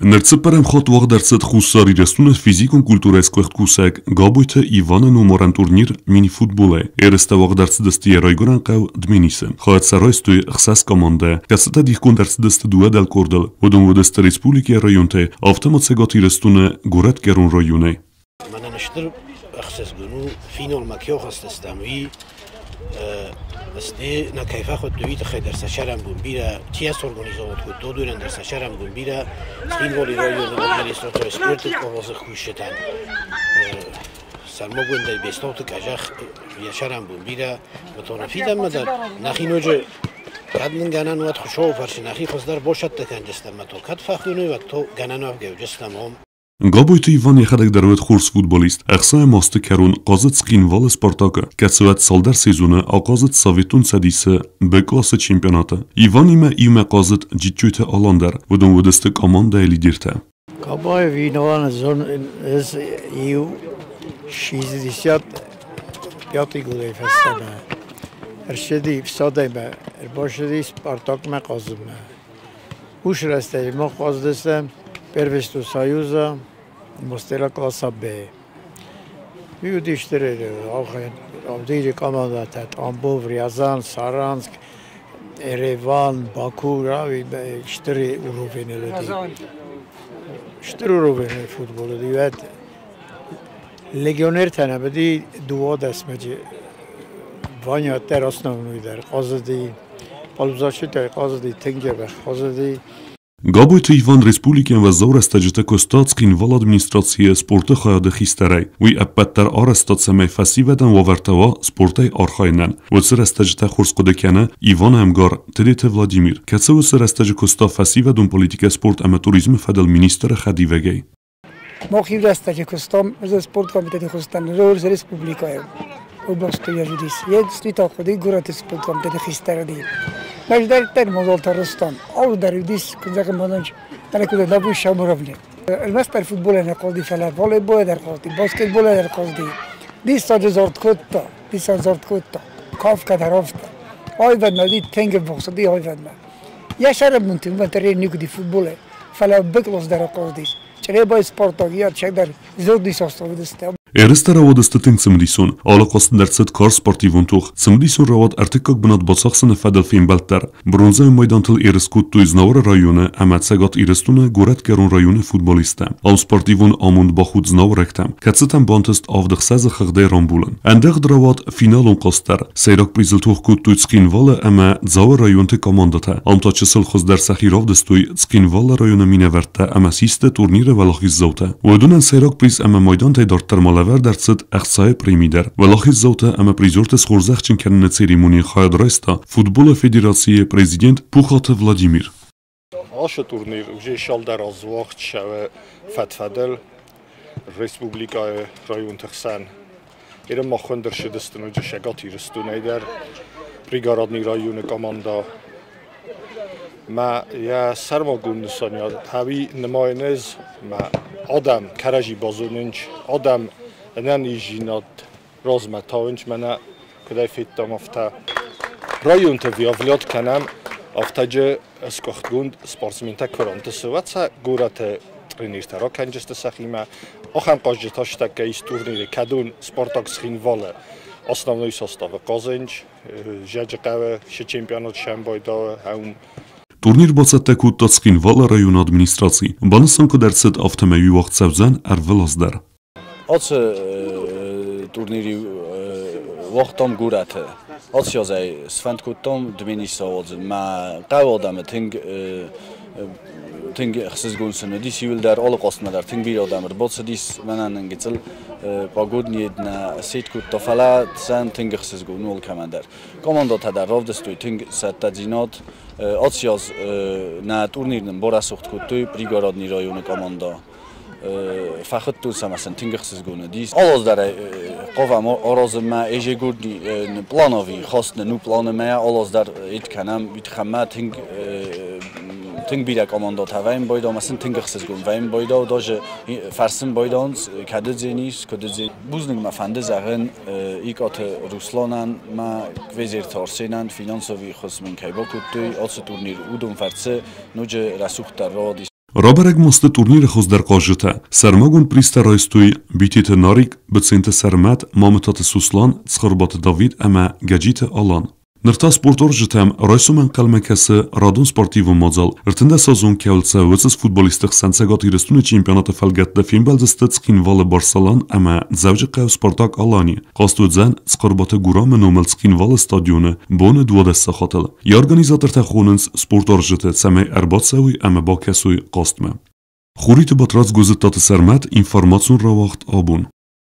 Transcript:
Ныр цыппӕрӕм хатт уагъд ӕрцыд Хуссар Ирыстоны физикон культурӕйы сгуыхт кусӕг Габойты Иваны номарӕн турнир мини-футболӕй. Ерыстӕ уагъд ӕрцыдысты йӕ райгуырӕн хъӕу Дменисы. Хайад сӕ райстой ӕхсӕз командӕ, кӕцытӕ дихгонд ӕрцыдысты дыууӕ дӕлкъордыл. Уыдон уыдысты республикӕйы районтӕй, афтӕ ма Цӕгат Ирыстоны Горӕтгӕрон районӕй. Мӕнӕн стыр ӕхсызгон у, финалмӕ кӕй ахызтыстӕм, уый. Сте нӕ кӕй фӕхуыдтой, уый тыххӕй дӕр сӕ сӕрӕнбон бирӕ ТИАС организовать кодтой, уыдонӕн дӕр сӕ сӕрӕнбон бирӕ Цхинвалы районы администрацийы спорты къабазы кусджытӕн. Сӕрмагондӕй Бестауты Къӕзах йӕ сӕрӕнбон бирӕ бытона фидӕнмӕ дӕр нӕхи ноджы кӕд нын гӕнӕн уӕд Хуыцауы фӕрцы нӕхи хуыздӕр босӕттӕ кӕндзыстӕм ӕмӕ то кӕд фӕхуыйной, уӕд то гӕнӕн уӕвгӕ уыдзыстӕм ом. Габойты Иван йӕхӕдӕг дӕр уыд хорз футболист. Ӕхсайӕм азты кӕрон хъазыд Цхинвалы «Спартак-ы», кӕцы уӕд цалдӕр сезоны ахъазыд Советон Цӕдисы Б-классы чемпионаты. Иванимӕ иумӕ хъазыд Джиджджойты Алан дӕр. Уыдон уыдысты командӕйы лидертӕ. Габаев Иван иу 65-й годӕй фӕстӕмӕ ӕрцыди ӕфсадӕй ӕрбацыди «Спартак»-мӕ хъазынмӕ. Уыцы рӕстӕджы мах хъазыдыстӕм Первенство Союза мастера класса Б. Уыдысты Авдейы командӕтӕ Тамбов, Рязан, Саранск, Ереван, Баку, стыр уровень уыди. Стыр уровень футбол уыди. Уӕд легионертӕ нӕ уыди 12 Ваня дӕр основной дӕр хъазыди, полузащитӕй хъазыди, тынг дзӕбӕх хъазыди. Габойты Иван республикӕйӕн уӕззау рӕстӕджыты куыста Цхинвалы администрацийы спорты хайады хистӕрӕй. Уый ӕппӕт дӕр арӕзта, цӕмӕй фӕсивӕдӕн уавӕртӕ уа спортӕй архайынӕн. Уыцы рӕстӕджытӕ хорз хъуыды кӕны Иваны ӕмгар Тедеты Владимир, кӕцы уыцы рӕстӕджы куыста фӕсивӕдон политикӕ, спорт ӕмӕ туризмы фӕдыл министры хӕдивӕгӕй. Мах иу рӕстӕджы куыстам, ӕз спорткомитеты куыстам Норвежы республикӕйы областы уыдис. Йе действительно хъуыди горӕты спорткомитеты хистӕр уыди. Мӕздӕрддӕр Мозолты Рустам. Алы дӕр уыдис, куыд зӕгъын, мӕнӕн куыд лӕппу уровне. Ӕрмӕстдӕр футболӕй нӕ хъазыди, фӕлӕ волейболӕй дӕр хъазыди, баскетболӕй дӕр хъазыди. Диссаджы зард кодта, диссаджы зард кодта. Кафгӕ дӕр афтӕ. Аивадмӕ уыди тынг ӕввахс уыди аивадмӕ. Йӕ сӕраппонд уымӕн дӕр никуы уыди футболӕй, фӕлӕ быклос дӕр ахъазыдис. Чъребайы Спартак йӕ ӕцӕгдӕр зылди состав уыдысты. Ерыстӕ рауадысты тынг цымыдисон. Алы хъазты дӕр цыд карз спортивон тох. Цымыдисон рауад ӕртыккаг бынат бацахсыны фӕдыл фембӕлд дӕр. Бронзӕйы майдантыл ерыс кодтой Знауыры районы ӕмӕ Цӕгат Ирыстоны Горӕтгӕрон районы футболисттӕ. Ам спортивон амонд бахудт знауырӕгтӕм, кӕцытӕм бантыст авд ӕхсӕзы хыгъдӕй рамбулын. Ӕндӕгъд рауад финалон хъазт дӕр. Сӕйраг призыл тох кодтой Цхинвалы ӕмӕ Дзауы районты командӕтӕ. Ам та чысыл хуыздӕр сӕхи равдыстой Цхинвалы районы минӕвӕрттӕ ӕмӕ систы турниры уӕлахиздзаутӕ. Уыдонӕн сӕйраг приз ӕмӕ майдантӕй дарддӕр ма лӕвӕрд ӕрцыд ӕхцайы преми дӕр. Уӕлахиздзаутӕ ӕмӕ призерты схорзӕхджын кӕныны церемонийы хайад райста футболы федерацийы президент Пухаты Владимир. Ацы турнир уже цалдӕр азы уагъд цӕуы фӕд-фӕдыл республикӕйы районты хсӕн. Ирон махӕн дӕр ссыдысты ноджы Цӕгат Ирыстонӕй дӕр Пригородный районы командӕ. Мӕ йӕ сӕрмагонд нысаниуӕг ӕви нымайын ӕз мӕ адӕм кӕрӕдзи базонынц, адӕм ӕнӕниздзинад размӕ тауынц, мӕнӕ куыдӕй федтам, афтӕ. Районты выявлять кӕнӕм афтӕджы сгуыхтгонд спортсментӕ куы рантысы, уӕд сӕ горӕты тренертӕ ракӕнджысты сӕхимӕ. Ахӕм хъазджытӕ стӕккӕ ис турниры, кӕдон Спартак Цхинвалы основной составы хъазынц, Зӕджыхъӕуы цы чемпионат сӕмбайдауы, уым. Турнир бацӕттӕ кодта Цхинвалы районы администраци. Банысан куыд ӕрцыд, афтӕмӕй уый уагъд цӕудзӕн ӕрвылаз дӕр. Ацы турнири уагътам горӕты. Ацы азӕй сфӕнд кодтам Дменисы ауадзын. Мӕ хъӕуы адӕмы тынг тынг ӕхсызгон сын уыдис иуылдӕр, алы хъазтмӕ дӕр тынг бирӕ адӕм ӕрбацыдис. Мӕнӕн нын гыццыл погодный нӕ сет кодта, фӕлӕ сӕн тынг ӕхсызгон у алкӕмӕн дӕр. Командӕтӕ дӕр равдыстой тынг цӕттӕдзинад. Ацы аз нӕ турнир нын барӕсугъд кодтой Пригородный районы командӕ. Фӕхуыдтой сӕ ӕмӕ сын тынг ӕхсызгон уыдис. Алы аз дӕр хъавӕм аразынмӕ ежегодный плановый хаст нын у планымӕ, алы аз дӕр ид кӕнӕм, уый тыххӕй ма тынг тынг бирӕ командӕтӕ вӕййын байдау ӕмӕ сын тынг ӕхсызгон вӕййын байдау, даже фӕрсын байдауынц, кӕд уыдзӕнис, куыд уыдзӕн. Бузныг мӕ фӕнды зӕгъын Икъаты Русланӕн мӕ Квезерты Арсенӕн финансовый ӕххуыс мын кӕй бакодтой ацы турнир, уыдон фӕрцы ноджы рӕсугъддӕр рауадис. Рабӕрӕг ма сты турниры хуыздӕр хъазджытӕ. Сӕрмагонд призтӕ райстой Битеты Нарик, Быценты Сӕрмӕт, Мамытаты Суслан, Цхуырбаты Давид ӕмӕ Гӕджиты Алан. Ныр та спортуарзджытӕм райсом ӕнхъӕлмӕ кӕсы радон спортивон мадзал. 13-азон кӕуыл цӕуы, уыцы футболистты хсӕн Цӕгат Ирыстоны чемпионаты фӕлгӕтты фембӕлдзысты Цхинвалы Барсалан ӕмӕ Дзӕуджыхъӕуы Спартак Алани. Хъазт уыдзӕн Цхуырбаты Гурамы номыл Цхинвалы стадионы боны 12 сахатыл. Йӕ организатортӕ хонынц спортуарзджыты, цӕмӕй ӕрбацӕуой ӕмӕ бакӕсой хъазтмӕ. Хуриты Батрадз, Гуызыттаты Сӕрмӕт, информацион рауагъд Абон.